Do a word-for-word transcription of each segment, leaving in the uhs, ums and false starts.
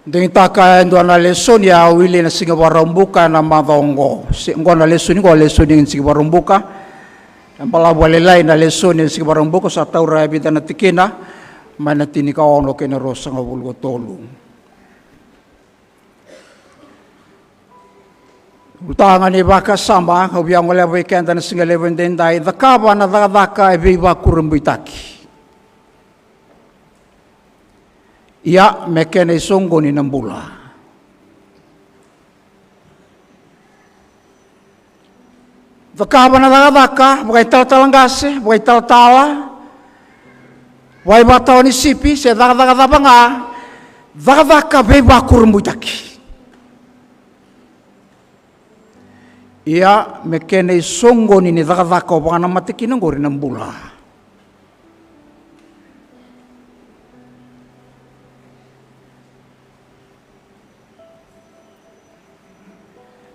Digitaka e dua na lesoni a wili ena siga Vakaraubuka ena macawa oqo. Se, oqo na lesoni, oqo lesoni ena siga Vakaraubuka. E balavu vakalailai na lesoni ena siga Vakaraubuka, sa taura e vica na tikina, mai na tinikaono kei na ruasagavulu ka tolu. Ulutaga ni vakasama au via goleva vei keda na siga levu edaidai: Cakava na cakacaka e veivakurabuitaki, ia me kena isoqoni na bula. Cakava na cakacaka vakaitalatala qase, vakaitalatala, vakaivakatawa ni sipi, se cakacaka cava ga, cakacaka veivakurabuitaki, ia me kena isoqoni ni cakacaka o vakanamata kina oqori na bula.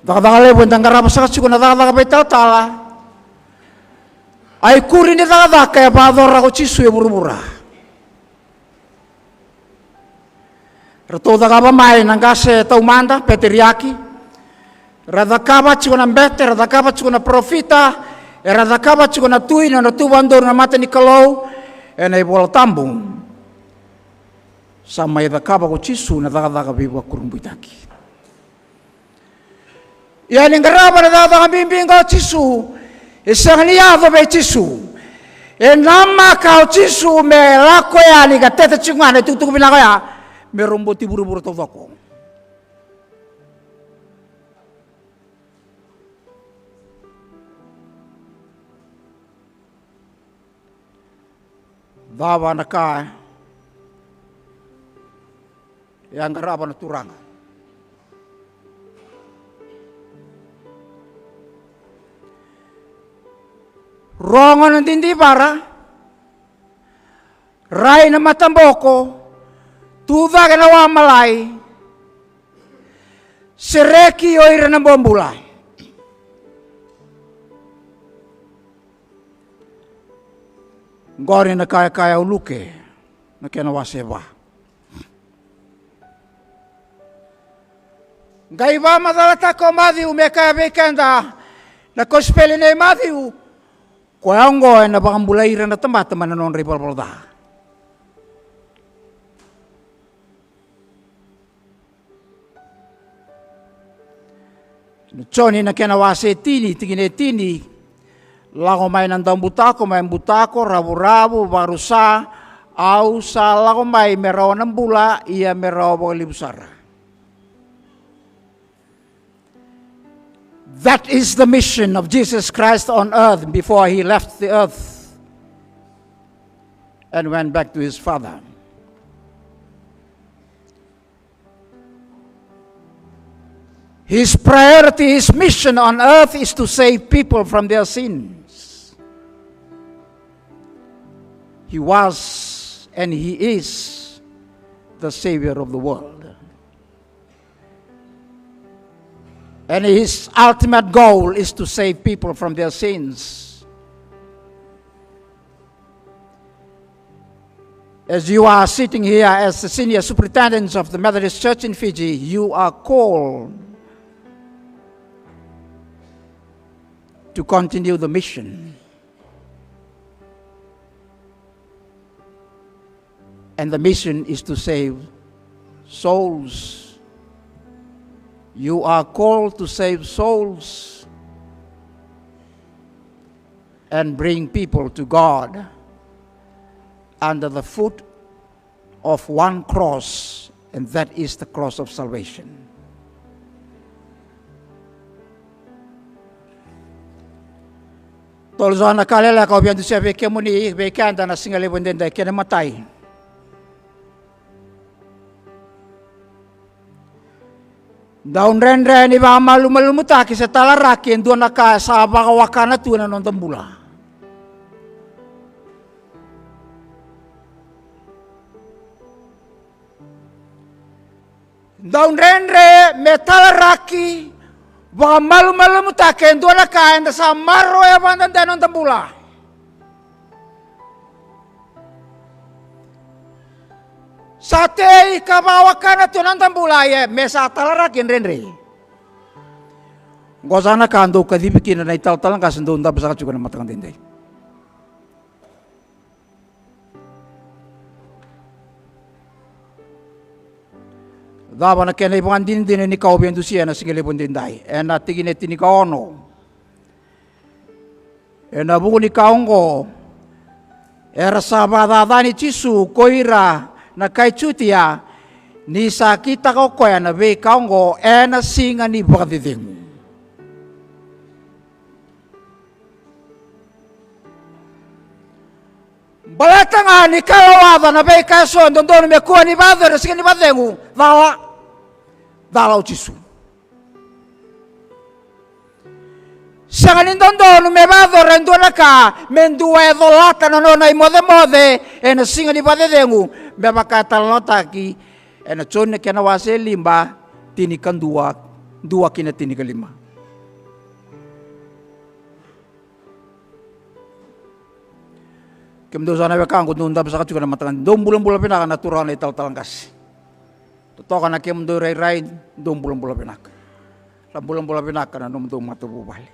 Cakacaka levu eda qarava saka tiko na cakacaka vakaitalatala. A ikuri ni cakacaka e vakayacora ko Jisu e vuravura. Ratou cakava mai na qase taumada, peteriaki. Ra cakava tiko na bete, ra cakava tiko na parofita, era cakava tiko na tui, na nodra tu vakadodonu na mata ni Kalou. Ena iVola Tabu, sa mai cakava ko Jisu na cakacaka veivakurabuitaki. Ia ni qarava na cakacaka bibi qo o Jisu, e sega ni yaco vei Jisu. E namaka o Jisu me lako yani ka tete tiko ga na itukutuku vinaka oya me roboti vuravura taucoko. Cava na ka e a qarava na Turaga? Rogo na didivara, rai na mataboko, tu cake na wa malai, sereki o ira na bobula. Qori na ka e kaya o Luke, na kena wase va. Qai vakamacalataka o Maciu me kaya vei keda na kosipeli nei Maciu, koya oqo ena vakabulai ira na tamata mai na nodra ivalavala ca. Na Joni na kena wase tini, tikina e tini: Lako mai na daubutako, mai butako, ravuravu, vakarusa, au sa lako mai me rawa na bula, ia me rawa vakalevu sara. That is the mission of Jesus Christ on earth before he left the earth and went back to his Father. His priority, his mission on earth is to save people from their sins. He was and he is the Savior of the world. And his ultimate goal is to save people from their sins. As you are sitting here as the senior superintendents of the Methodist Church in Fiji, you are called to continue the mission. And the mission is to save souls. You are called to save souls and bring people to God under the foot of one cross, and that is the cross of salvation. Tolu sara na ka lekaleka au via dusia vei kemuni, vei keda na siga levu edaidai. Kena imatai, dau dredre ni vakamalumalumutaki se talaraki e dua na ka e sa vakawakana tu ena noda bula. Dau dredre me talaraki, vakamalumalumutaki e dua na ka eda sa maroroya vakadede ena noda bula. Sa tei ka vakawakana tu na noda bula, ia me sa talaraki e dredre. Qo sa na ka dou kacivi kina na italatala qase dou dabe saka tiko na mataka daidai. Cava na kena ivakadinadina ni ka o via dusia ena siga levu daidai? Ena tikina e tinikaono. Ena vuku ni ka oqo, era sa vakacacani Jisu ko ira na kai Jutia, ni sa kitaka o koya na veika oqo ena siga ni vakacecegu. Baleta ga ni kalawaca na veika eso e dodonu me kua ni vakayacori ena siga ni vakacegu, cala, cala o Jisu. Sega ni dodonu me vakayacora e dua na ka me dua e colata na nona imocemoce ena siga ni vakacecegu, me vaka e talanoataki ena Joni na kena wase e lima, tinikadua, dua ki na tinikalima. Kemudou sa na wekaqu dou dabe saka tiko na mataka, dou bulabula vinaka na turaga na italatala qase. Totoka na kemudou irairai, dou bulabula vinaka. Ra bulabula vinaka na nomudou matavuvale.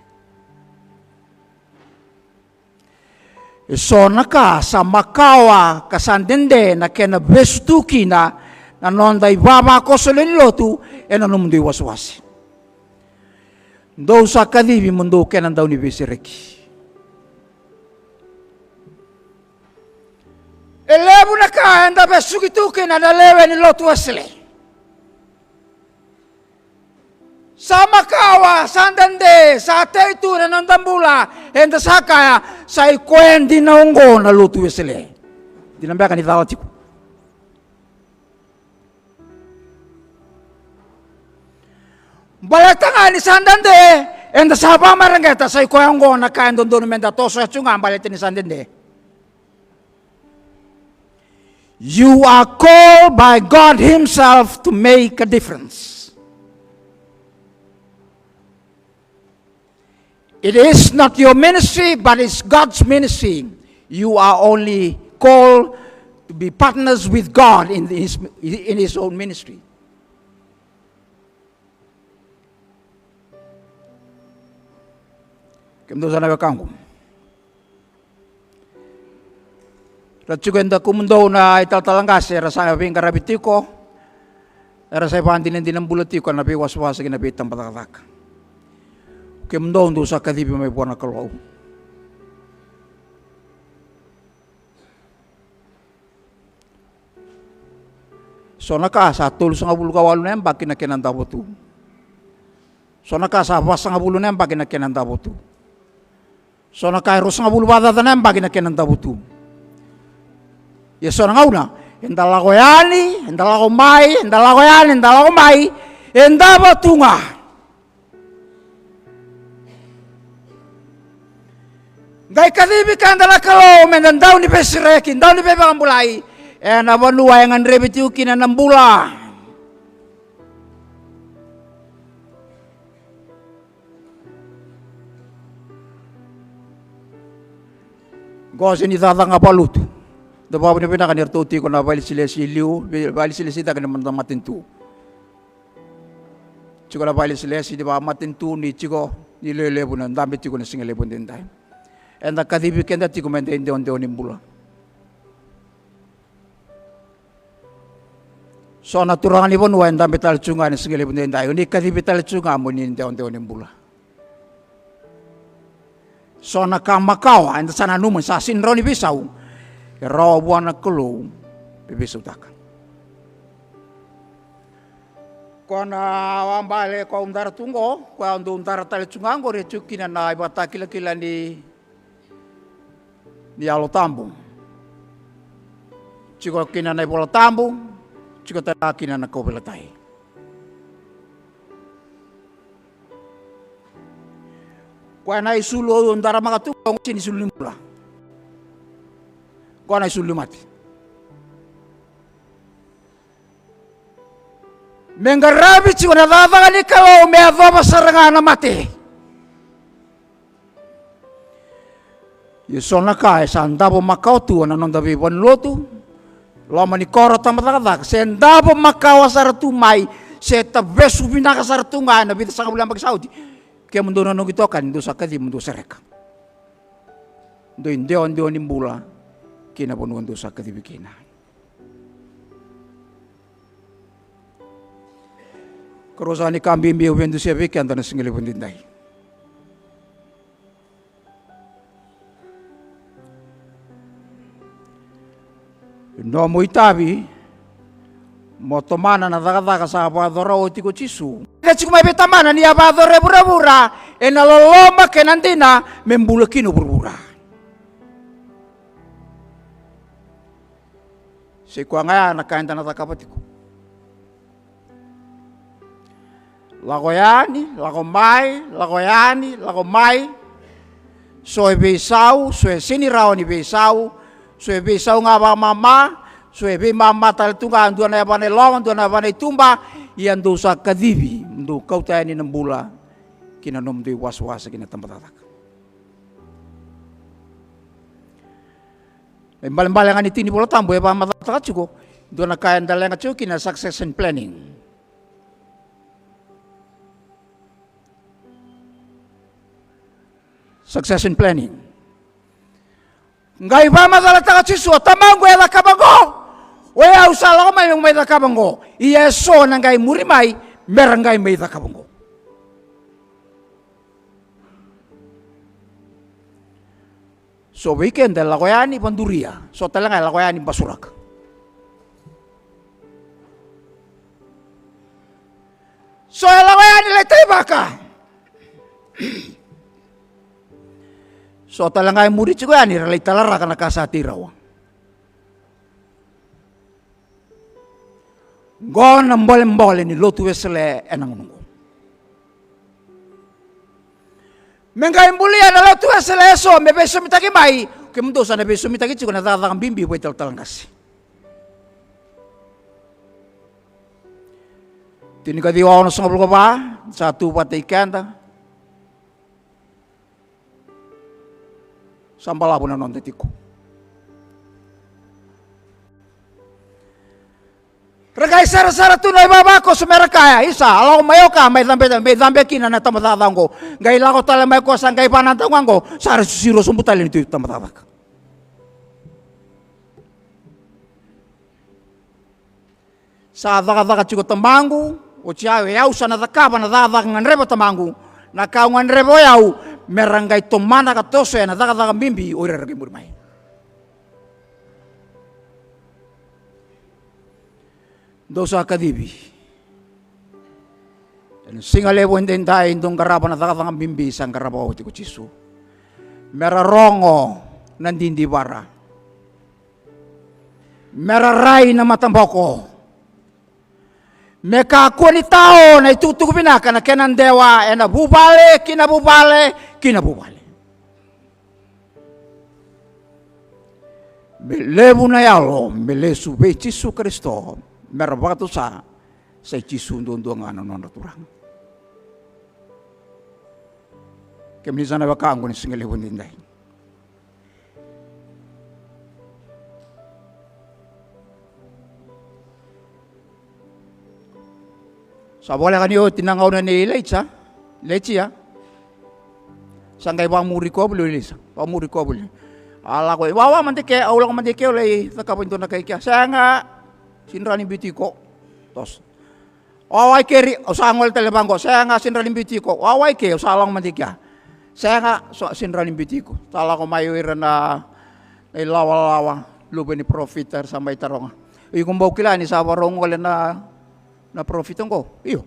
Eso na ka sa makawa ka sa dede na kena vesu tu kina na noda ivavakoso lewe ni lotu ena nomudou iwasewase. Dou sa kacivi mo dou kena dauniveisereki. E levu na ka eda vesuki tu kina na lewe ni lotu Wesele. Sa makawa, sa dede, sa tei tu na noda bula, eda sa kaya, sa i koya dina oqo na lotu Wesele. Dina beka ni cala tiko. Baleta ga ni sa dede, eda sa vakamareqeta, sa i koya oqo na ka e dodonu meda tosoya tu ga baleta ni sa dede. You are called by God Himself to make a difference. It is not your ministry, but it's God's ministry. You are only called to be partners with God in his, in his own ministry. Kemudou sa na wekaqu. Ra tiko e dakumudou na italatala qase, era sa veiqaravi tiko, era sa ivakadinadina bula tiko ena veiwasewase kei na veitabacakacaka. Kemudou dou sa kacivi mai vua na Kalou. So na ka sa tolusagavulu ka walu na yabaki na kena davo tu. So na ka sa vasagavulu na yabaki na kena davo tu. So na ka e ruasagavulu vakacaca na yabaki na kena davo tu. Ia so na gauna eda lako yani, eda lako mai, eda lako yani, eda lako mai, e davo tu ga. Qai kacivi keda na Kalou meda dauniveisereki, dauniveivakabulai ena vanua e gadrevi tiko kina na bula. Qo sega ni cakacaka vakalotu. Da vakavinavinaka ni ratou tiko na vakailesilesi e liu, vakailesilesi cake ni mada matanitu. Tiko na vakailesilesi ni vakamatanitu ni tiko ni lewe levu na dabe tiko na siga levu edaidai. Eda kacivi keda tiko meda idewadewa ni bula. So na turaga ni vanua e dabe tale tu ga ena siga levu edaidai, o ni kacivi tale tu ga mo ni idewadewa ni bula. So na ka makawa eda sa nanuma ni sa sega ni rawa ni veisau, e rawa vua na Kalou me veisautaka. Ko na wabale ko au dara tu qo, ko au dau dara tale tu ga qori, e tiko kina na ivakatakilakila ni, ni Yalo Tabu. Tiko kina na iVola Tabu, tiko tale ga kina na kauveilatai. Koya na isulu au daramaka tu qo, sega ni sulu ni bula. Qo na isulu ni mate. Me qaravi tiko na cakacaka ni Kalou me yacova sara ga na mate. Ia so na ka e sa davo makawa tu ena noda veivalenilotu, Loma ni koro, tabacakacaka, se davo makawa sara tu mai, se tavesu vinaka sara tu ga ena vica sagavulu na yabaki sa oti. Kemudou na noqu itokani, dou sa kacivi mo dou sereka. Dou idewadewa ni bula ki na vanua dou sa kacivi kina. Karua sara ni ka bibi au via dusia vei keda na siga levu edaidai. Nomu itavi mo tomana na cakacaka sa vakayacora oti ko Jisu. Ka tiko mai vei Tamana ni a vakayacora e vuravura ena loloma kei na dina me bula kina o vuravura. Sa i koya ga ya na ka eda na cakava tiko. Lako yani, lako mai, lako yani, lako mai. So e veisau, so e sega ni rawa ni veisau, so e veisau ga vakamama, so e veimama tale tu ga, dua na yavana i loma, dua na yavana i tuba. Ia dou sa kacivi, dou kauta yani na bula ki na nomudou iwasewase ki na tabacakacaka. Na ibalebale ga ni tiki ni Vola Tabu e vakamacalataka tiko, dua na ka eda leqa tiko kina, succession planning. Succession planning. Qai vakamacalataka Jisu, o Tamaqu e cakava qo, o yau sa lako mai meu mai cakava qo. Ia e so na qai muri mai, mera qai mai cakava qo. So vei keda e lako yani vaduria, so tale ga e lako yani basuraka. So e lako yani lai taivaka. So tale ga e muri tiko yani ra lai talaraka na ka sa tei rawa. Qo na bolebole ni lotu Wesele ena gauna qo. Me qai bulia na lotu Wesele eso me veisomitaki mai, kemudou sa na veisomitaki tiko na cakacaka bibi vakaitalatala qase. Tinikaciwa onosagavulu ka va sa tu vata i keda. Sa balavu na noda tiko. Ra qai sarasara tu na ivavakoso me ra kaya, isa, a lako mai o ka mai cabe, mai cabe kina na tabacakacaka oqo. Qai lako tale mai ko sa qai vanataka oqo, sa ra sisiro sobu tale ni tu tabacakacaka. Sa cakacaka tiko Tamaqu, oti au, e au sa na cakava na cakacaka gadreva Tamaqu, na ka au gadreva o yau, me ra qai tomana ka tosoya na cakacaka bibi o ira ra qai muri mai. Dou sa kacivi. Ena siga levu edaidai dou qarava na cakacaka bibi sa qarava oti ko Jisu. Me ra rogo na didivara. Me ra rai na mataboko. Me kakua ni tao na itukutuku vinaka na kena dewa ena vuvale ki na vuvale ki na vuvale. Me levu na yalo me lesu vei Jisu Karisito, me ra vakatusa sa i Jisu duadua ga na nodra Turaga. Kemuni sa na wekaqu ni siga levu edaidai. Sa voleka ni oti na gauna nei Ilaija, Ilaija. Sa qai vakamuri koya voli o Ilaija, vakamuri koya voli. A lako, e wawa mada ke, au lako mada ke, au lai cakava e dua na ka i kea. Sega, sega ni biuti iko. Toso. Wawa i keri, au sa gole tale vaqo. Sega, sega ni biuti iko. Wawa i ke, au sa lako mada i kea. Sega, sega ni biuti iko. Sa lako mai o ira na, na ilawalawa, luve ni parofita, era sa mai taroga. Iko bau kila ni sa varau gole na, na parofita oqo? Io.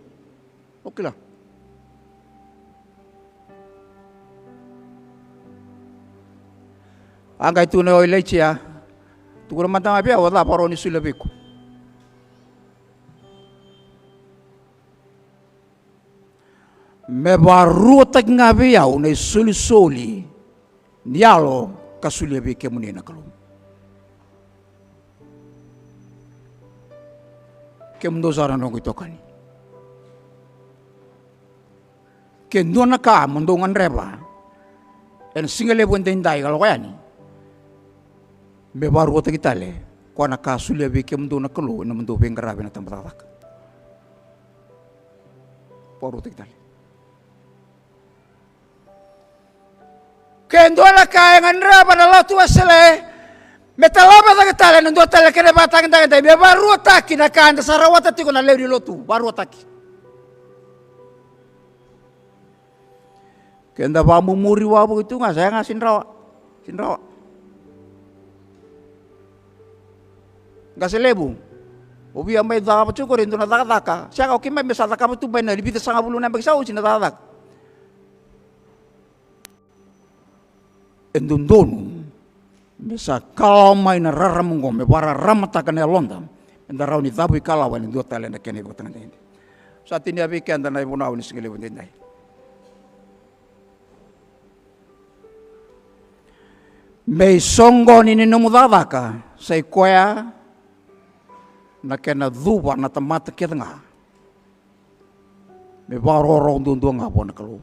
Au kila. A qai tukuna o Ilaija, tukuna mada ga vei au, o cava varau ni solia vei iko? Me varuataki ga vei au na isolisoli ni yalo ka solia vei kemuni na Kalou. Kemudou sara na noqu itokani. Ke dua na ka mo dou gadreva ena siga levu edaidai ka lako yani, me varuataki tale Koya na ka a solia vei kemudou na Kalou ena nomudou veiqaravi ena tabacakacaka. Vakarautaki tale. Ke dua na ka e gadreva na lotu Wesele me talava cake tale ena dua tale na kena ivakatagedegede, me vakaruataki na ka eda sa rawata tiko na lewe ni lotu, vakaruataki. Keda vakamumuri wavoki tu ga, sa yaga, sega ni rawa. Sega ni rawa. Qase levu, o via mai cakava tiko qori e dua na cakacaka. Sega, o keimami sa cakava tu mai na vica sagavulu na yabaki sa oti na cakacaka. E dodonu me sa kalawa mai na rarama oqo, me vakararamataka na yaloda, meda rawa ni cavuikalawa ena dua tale na kena ivakatagedegede. Sa tinia vei keda na ivunau ni siga levu edaidai. Me isoqoni ni nomu cakacaka sa i koya na kena cuva na tamata kece ga me vakarokoroko duadua ga vua na Kalou.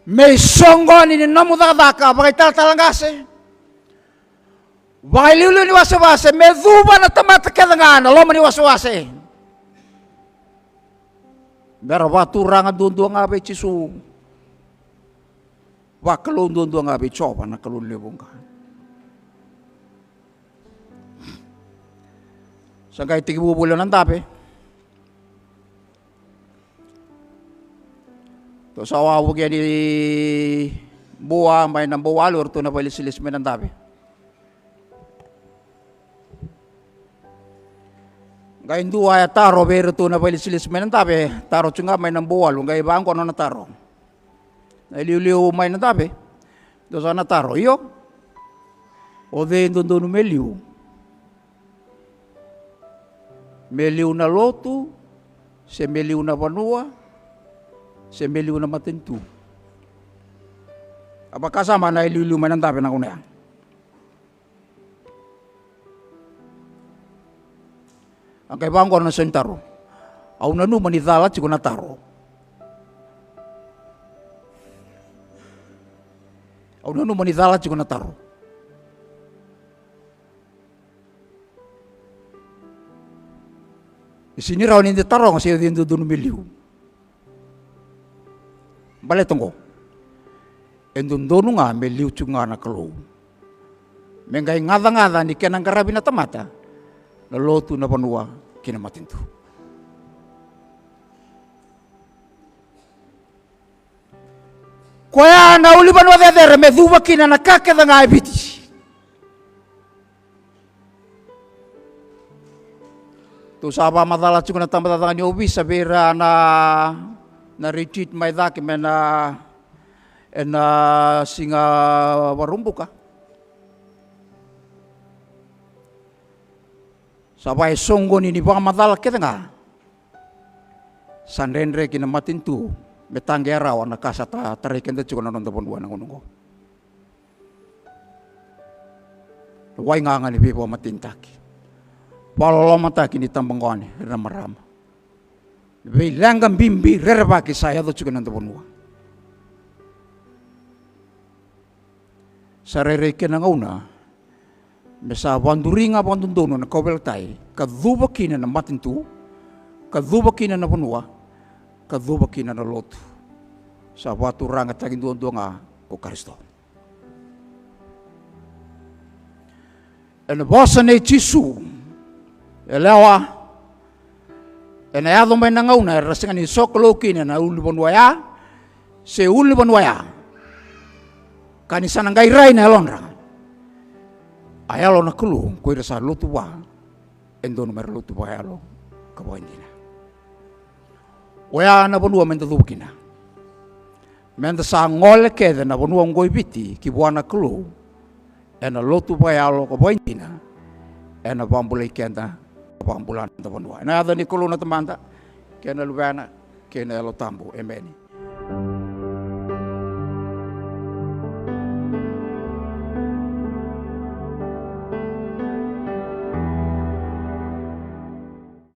Me isoqoni ni nomu cakacaka, vakaitalatala qase, vakailiuliu ni wasewase, me cuva na tamata kece ga na loma ni wasewase, me ra vakaturaga duadua ga vei Jisu, vakalou duadua ga vei Jiova na Kalou ni lewe vuqa. Sa qai tekivu voli na dave. Tou sa wavoki yani Bua mai na Bouwalu, eratou na vakailesilesi mai na dave. Qai dua e taro vei iratou na vakailesilesi mai na dave, taro tu ga mai na Bouwalu, qai vaqo na nona taro. Na iliuliu mai na dave, dua saka na taro: Io, o cei e dodonu me liu? Me liu na lotu, se me liu na vanua, se me liu na matanitu? A vakasama na iliuliu mai na dave na gauna ya. A qai vaqo na sau ni taro: Au nanuma ni cala tiko na taro. Au nanuma ni cala tiko na taro. E sega ni rawa ni da taroga se o cei e dodonu me liu. Baleta oqo, e dodonu ga me liu tiko ga na Kalou, me qai gacagaca ni kena qaravi na tamata na lotu, na vanua kei na matanitu. Koya na ulunivanua cecere me cuva kina na ka kece ga e Viti. Tou sa vakamacala tiko na tabacakacaka ni ovisa vei ira na, na retreat mai cake mai na, ena siga Vakaraubuka. Sa vakaisogoni ni vakamacala kece ga. Sa dredre ki na matanitu me taqeya rawa na ka sa ta-, tarai keda tiko na noda vanua ena gauna oqo. Na waigaga ni veivakamatenitaki, vakalolomataki ni tabaqoni, ira na marama. Na veileqa bibi rerevaki sa yaco tiko ena noda vanua. Sa rairai kena gauna me sa vakaduri ga vakadodonu na kauveilatai, ka cuva kina na matanitu, ka cuva kina na vanua, ka cuva kina na lotu. Sa vakaturagataki duadua ga ko Karisito. Ena vosa nei Jisu, yalewa, ena yaco mai na gauna era sega ni sokalou kina na ulunivanua ya se ulunivanua ya, ka ni sa na qai rai na yalodra. A Yalo na Kalou, ko ira sa lotu vua, e dodonu mera lotu vakayalo ka vakaidina. Oya na vanua meda cuva kina. Meda sa gole kece na vanua oqo i Viti ki vua na Kalou ena lotu vakayalo ka vakaidina, ena vakabulai keda ka vakabula na noda vanua. Ena yaca ni Kalou na Tamada, kei na Luvena, kei na Yalo Tabu. Emeni.